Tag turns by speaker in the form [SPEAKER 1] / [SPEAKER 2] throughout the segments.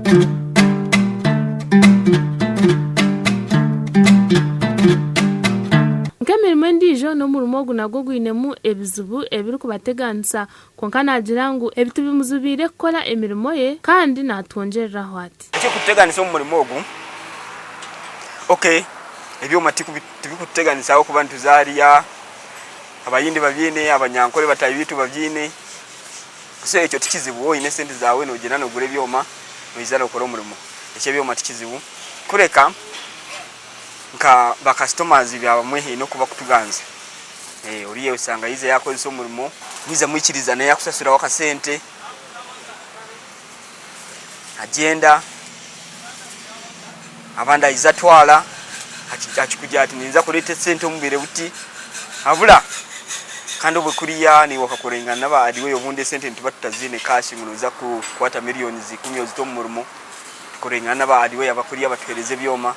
[SPEAKER 1] Nk'emirimo endiijo, n'omurimo ogu nagwo gwinemu ebizibu ebirikubateganisa kwonka naagira ngu ebi tibimuzibiire kukora emirimo ye kandi naatwongyereraho ati.
[SPEAKER 2] Ekirikututeganisa omu murimo ogu, ok ebyoma tibikututeganisa ahabw'okuba nituza hariya Abayindi babyine, Abanyankore bataahi baitu babyine. So ekyo tikizibu waaba oine esente zaawe noogyenda noogura ebyoma noija nookora omurimo. Eky'ebyoma tikizibu kureka nka ba customers baabamwe haine oku bakutuganza. Oriya osanga yaija yaakukozesa omurimo, mwija mwikirizana yaakushashuraho akasente agyenda, abandi aija atwara akikugira ati ninza kureeta esente omu bwire buti habura kandi obwe kuriya naiwe okakorengana naba adiweya obundi esente nituba tutaziine cash ngu noza kukwata millions ikumi ozite omu murimo, tukorengana naba adiweya abakuriya batuhereza ebyoma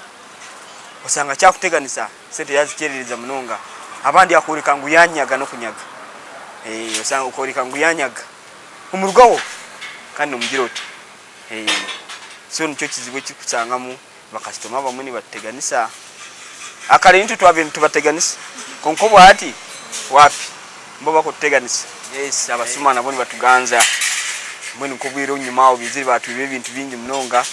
[SPEAKER 2] osanga kyakuteganisa esente yazikyerereza munonga abandi akworeka ngu yanyaga nokunyaga osanga okworeka ngu yanyaga. Omurugaho kandi nomugira oti, So nikyo kizibu ekirikushangamu bakasitoma abamwe nibatuteganisa. Akare nitwe twabaire nitubateganisa kwonka obwahati wapi nibo bakututeganisa. Yes abasuma nabo nibatuganza mbwenu nk'obwire enyima aho baizire batwiba ebintu bingi munonga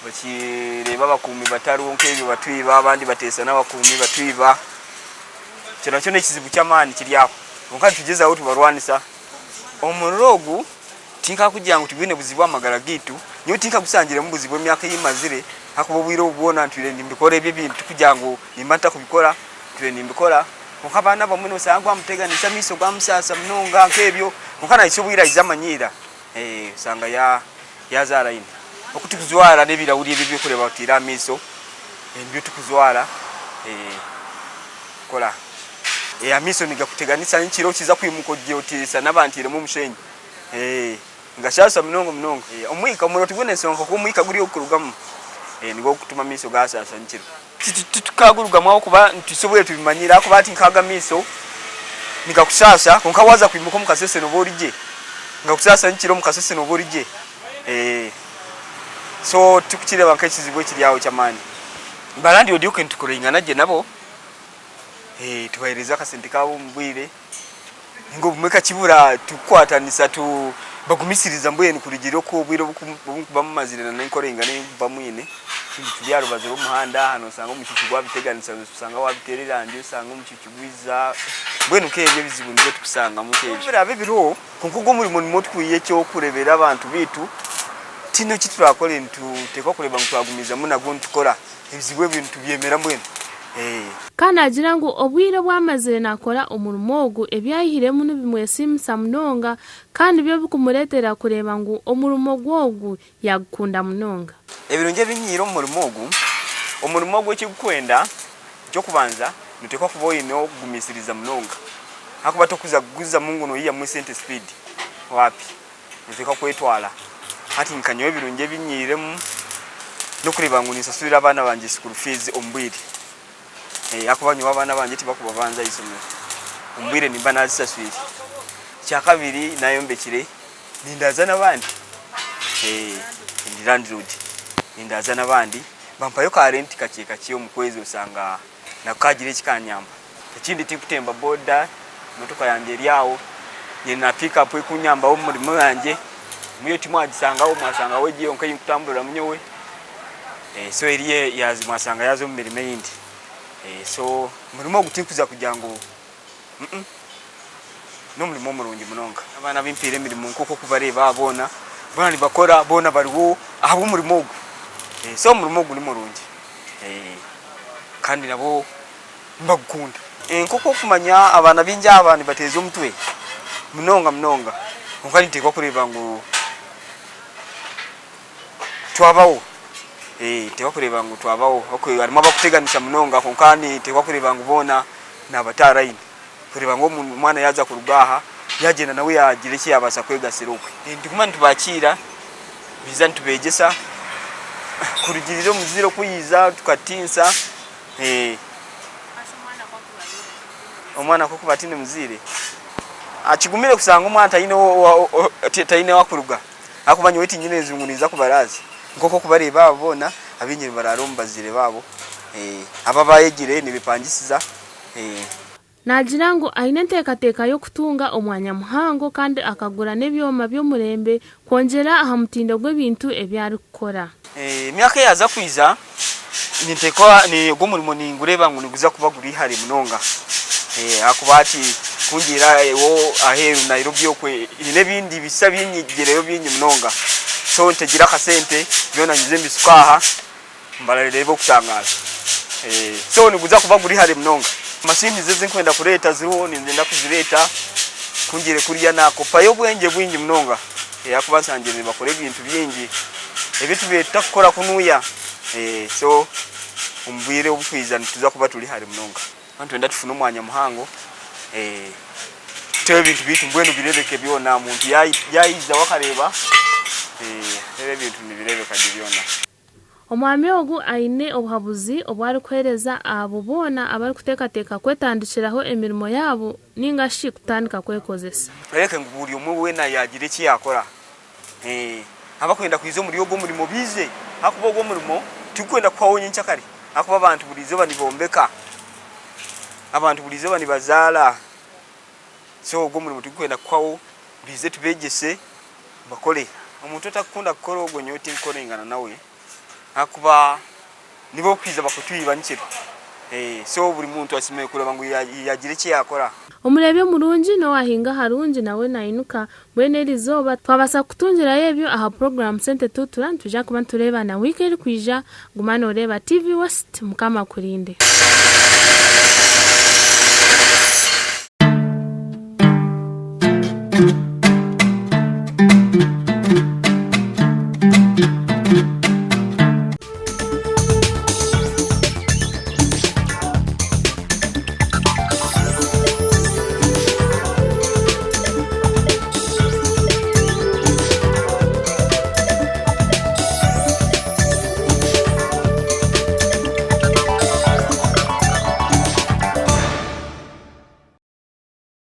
[SPEAKER 2] bakireeba abakuumi batariho nk'ebyo batwiba abandi bateesa n'abakuumi batwiba. Ekyo nakyo n'ekizibu ky'amaani kiri aho. Kwonka nitugyezaho tubarwanisa. Omuriro ogu tinkakugira ngu tigwine buzibu aha magara gaitu. Nyowe tinkagushangiremu buzibu emyaka ei mazire ahakuba obwire obu bwona ntwire nimbikora ebi ebintu tikugira ngu nimba ntakubikora, ntwire nimbikora. Kwonka abaana abamwe noshanga gwamuteganisa amaisho gamusaasa munonga nk'ebyo kwonka nahitsya obwire aija amanyiira oshanga yaaza aha layini. Oku tukujwara n'ebirahuri ebi ebyokureeba otaire aha maisho nibyo tukujwara kukora. Amaisho nigakuteganisa nyekiro okiza kwimuka ogira oti shana banteiremu omushenyi. Nigashaasha munonga munonga. Omwika, omuriro tigwine nshonga ahakuba omwika guriyo kurugamu nigwo gurikutuma amaisho gaashaasha nyekiro. Titukagurugamu ahabw'okuba nituhitsya obwire tubimanyire ahakuba hati nk'ago amaisho nigakushaasha kwonka waaza kwimuka omu kasese nooba ori gye. Nigakushaasha nyekiro omu kasese nooba ori gye. So titukukireeba nk'ekizibu ekiri aho eky'amaani. Ba landlord ok nitukoringana gye nabo. Tubaheereza akasente kaabo omu bwire nainga obumwe kakibura tukukwatanisa tubagumisiriza mbwenu kurugiirira oku obwire obu nkuba mumazire na n'enkorengana ei nkuba mwine. Ekindi turi aha rubaju rw'omuhanda aha noshanga omucuucu gwabiteganisa oshanga wabiteera erangi oshanga omucuucu gwija mbwenu nk'ebyo ebizibu nibyo tukushangamu nk'ebyo. Nobu biraabe biriho kwonka ogu omurimo nimwo tukwiha eky'okureebera abantu baitu tihaine eki turakore nituteekwa kureeba ngu twagumizamu nagwo nitukora. Ebizibu ebi nitubyemera mbwenu.
[SPEAKER 1] Ka naagira ngu obwire obu amazire naakora omurimo ogu ebi aihiremu nibimwesiimisa munonga kandi nibyo birikumureetera kureeba ngu omurimo gwe ogu yaagukunda munonga.
[SPEAKER 2] Ebirungi ebi nyiire omu murimo ogu, Omurimo ogu eki gurikwenda, eky'okubanza nooteekwa kuba oine okugumisiriza munonga ahakuba tokuza kuguzamu ngu noihamu esente sipiidi, waapi. Niteekwa kwetwara. Hati nka nyowe ebirungi ebi nyiiremu n'okureeba ngu ninsasurira abaana bangye school fees omu bwire. Ahakuba nyowe abaana bangye tibakubabanza aha ishomero. Omu bwire nimba naazisaswire. Ekyakabiri naayombekire nindaaza n'abandi. Ndi landlord nindaaza n'abandi bampayo ka rent kakye kakye omu kwezi osanga nako kaagira eki kanyamba. Ekindi tinkutemba boda, emotoka yangye eri aho, nyine na pick up erikunyambaho omu mirimo yangye, yo timwagisangaho mwasangaho egi yonka ei nkutamburiramu nyowe, so eri mwashanga yaaza omu mirimo eyindi. So omurimo ogu tinkuza kugira ngu n'omurimo murungi munonga. Abaana abu mpaire emirimo nk'oku orikubareeba aha boona, boona nibakora, boona bariho ahabw'omurimo ogu. So omurimo ogu nimurungi kandi nabo nibagukunda. Nk'oku orikumanya abaana baingi aba nibateeza omutwe munonga munonga kwonka nituteekwa kureeba ngu twabaho, nituteekwa kureeba ngu twabaho. Harimu abakuteganisa munonga kwonka nituteekwa kureeba ngu boona nabata aha layini kureeba ngu omwana yaaza kuruga aha yaagyenda nawe yaagira eki yaabaasa kwegasira okwe. Nituguma nitubakiira baija nitubeegyesa kurugiirira omuzaire oku yaija tukatiinsa. Omwana ku arikuba ataine muzaire, kigumire kushanga omwana ataine owakuruga. Ahakuba nyowe tinyine enju ngu ninza kubaraaza. Nk'oku orikubareeba aba boona, abaingi nibaraara omu bazaire baabo. Abo abaayegire nibepangisiza.
[SPEAKER 1] Naagira ngu aine enteekateeka y'okutunga omwanya muhango kandi akagura n'ebyoma by'omurembe kwongyera aha mutindo gw'ebintu ebi arikukora.
[SPEAKER 2] Emyaka eyaaza kwija, ninteekwa ogwo omurimo ningureeba ngu niguza kuba guri hare munonga ahakuba hati ku ngiire aheeru Nairobi okwe haine ebindi bisya ebi nyegireyo bingi munonga so ntegire akasente byona nyije mbisuke aha mbareebe okutangaara so niguza kuba guri hare munonga. Mashini ezi ndikwenda kureeta ziriho niinyenda kuzireeta ku ngiire kuriya naakopayo obwengye bwingi munonga ahakuba nshangire nibakora ebintu bingi ebi tubaire tutakukora kunuya so omu bwire oburikwija nituza kuba turi hare munonga. Nitwenda tufune omwanya muhango tuteho ebintu byaitu mbwenu bireebeke byona omuntu yaijaho akareeba reero ebintu nibireebeka gye byona.
[SPEAKER 1] Omwami ogu aine obuhabuzi obu arikuheereza abo boona abarikuteekateeka kwetandikiraho emirimo yaabo ninga shi kutandika kwekozesa.
[SPEAKER 2] Oreke ngu buri omwe weena yaagira eki yaakora. Abakwenda kwija omuri ogwo murimo baije, ahakuba ogwo omurimo tigukwenda kuhwaho nyenkyakare, ahakuba abantu buri izooba nibombeka, abantu buri izooba nibazaara. So ogwo omurimo tigukwenda kuhwaho, baije tubeegyese bakore. Omuntu otakukunda kukora ogwo nyowe tinkukorengana nawe ahakuba nibo bakwija bakutwiba nyekiro. So buri muntu ashemereire kureeba ngu yaagira eki yaakora.
[SPEAKER 1] Omureebi omurungi n'owaahinga aharungi nawe nainuka. Mbwenu eri izooba twabaasa kukutungirayo ebyo aha puroguraamu Sente Tuutura nitwija kuba nitureebana wiiki erikwija. Guma nooreeba TV West. Mukama akurinde.